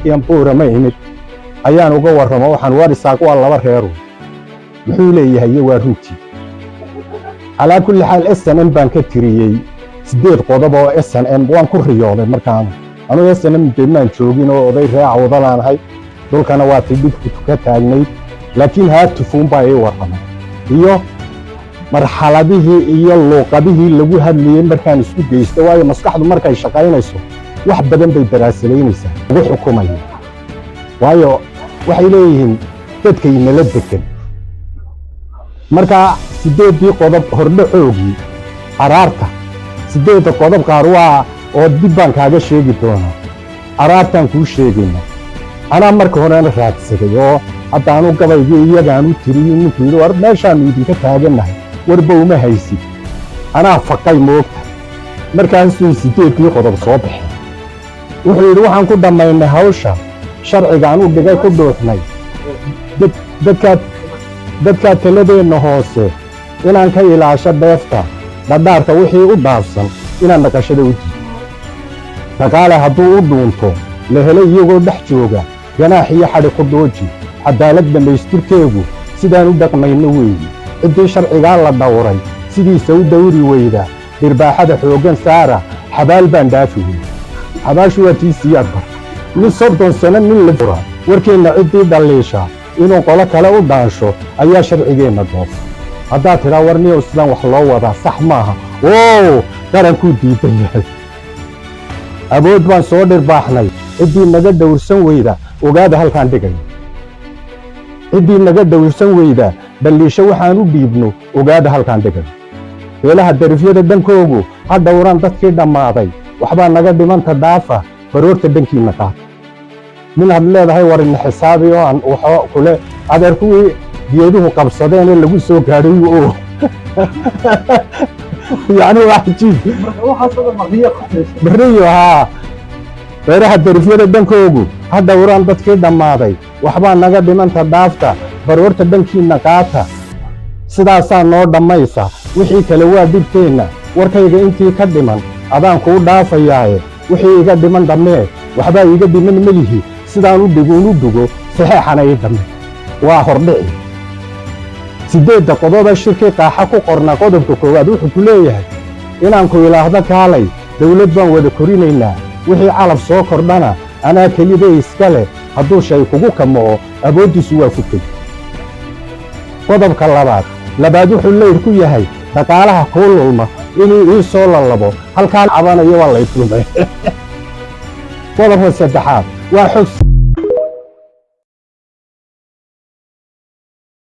Yan Buurama imid ayaan uga warramo. Waxaan war Isaaq waa laba reeru muxuu leeyahay iyo waa runtii. Calaa kulli xaal, SNM baan ka tiriyey 8 qodob oo SNM waan ku riyooday. Markaan anugu SNM dee maan joogin oo oday ree Cawdalaan ahay, dhulkana waa ti dhibku ka taagnayd, laakiin Haatufuun baa ii warramay iyo marxaladihii iyo luuqadihii lagu hadlayey markaan isku geysto, waayo maskaxdu markay shaqaynayso wax badan bay daraasadaynaysaa. Ugu xukumaya, waayo waxay leeyihiin dadkay nala degan. Marka 8-dii qodob hordhacoogii araarta 8-da qodob qaar waa oo dib baan kaaga sheegi doonaa, araartaan kuu sheegayna. Anaa marka horena raadsaday oo hadda anu gabaygii iyagaan u tiriyey. Ninkuu yidhi, "War meeshaannu idinka taagannahay warba uma haysid," anaa faqay moogta. Markaasuu 8-dii qodob soo baxeen. Wuxuu yidhi, "Waxaan ku dhammaynay hawsha sharcigaan u dhigay, ku dhuuxnay dadkaa taladeenna hoose inaan ka ilaasho dheefta dhadhaarka, wixii u dhaafsan inaan dhaqashada u diido. Dhaqaale hadduu u dhuunto la helay iyagoo dhex jooga, ganaax iyo xadhi ku dhooji. Caddaalad dhammaystirkeegu sidaan u dhaqmayno weeyi. Ciddii sharcigaa la dhowray sidiisa u dhowri weyda, dhirbaaxada xooggan saara, xabaal baan dhaafi wey." Xabaashu waa tii Siyaad Bar nin 30 sano nin la fura. "Warkeenna ciddii dhalliisha inuu qolo kale u dhaansho ayaa sharcigeenna doof. Haddaad tidhaa, 'War niyow, sidaan wax loo wadaa sax maaha,' oo qarankuu diidan yahay. Awood baan soo dhirbaaxnay. Ciddii naga dhowrsan weyda, ogaada halkaan dhigayo. Ciddii naga dhowrsan weyda, dhalliisho waxaan u dhiibno, ogaada halkaan dhigayo. Beelaha darifyada dhankoogu ha dhowraan dadkii dhammaaday. Waxbaa naga dhimanta dhaafa, baroorta dhankiinna qaata." Nin aad leedahay, "War ina xisaabi," oo aan waxo kule, adeer, kuwii geeduhu qabsadeen ee lagu soo gaadhay oo yacni waa cajiib. Marka waxaasoo dhan mariyo ku tirsan. Beriyo haa. "Beeraha darifyada dhankoogu ha dhowraan dadkii dhammaaday. Waxbaa naga dhimanta dhaafta, baroorta dhankiinna qaata. Sidaasaa noo dhammaysa, wixii kale waa dhibteenna. Warkayga intii ka dhiman adaan kuu dhaafayaaye, wixii iga dhiman dhammee. Waxbaa iiga dhiman melihi, sidaan u dhiguun u dhugo, saxeexana ii dhamme." Waa hordhici 8-da qodoba shirkii qaaxa ku qornaa. Qodobka koowaad wuxuu ku leeyahay inaan ku ilaahdo, "Kaalay, dawlad baan wada korinaynaa. Wixii calaf soo kordhana anaa kelida iska leh. Hadduu shay kugu kamaco, awooddiisu waa ku keli." Qodobka labaad wuxuu leyr ku yahay dhaqaalaha kuu lulma inuu ii soo lallabo halkaan cabanayo, waa lay dulmay. Qodobka saddexaad waa xog.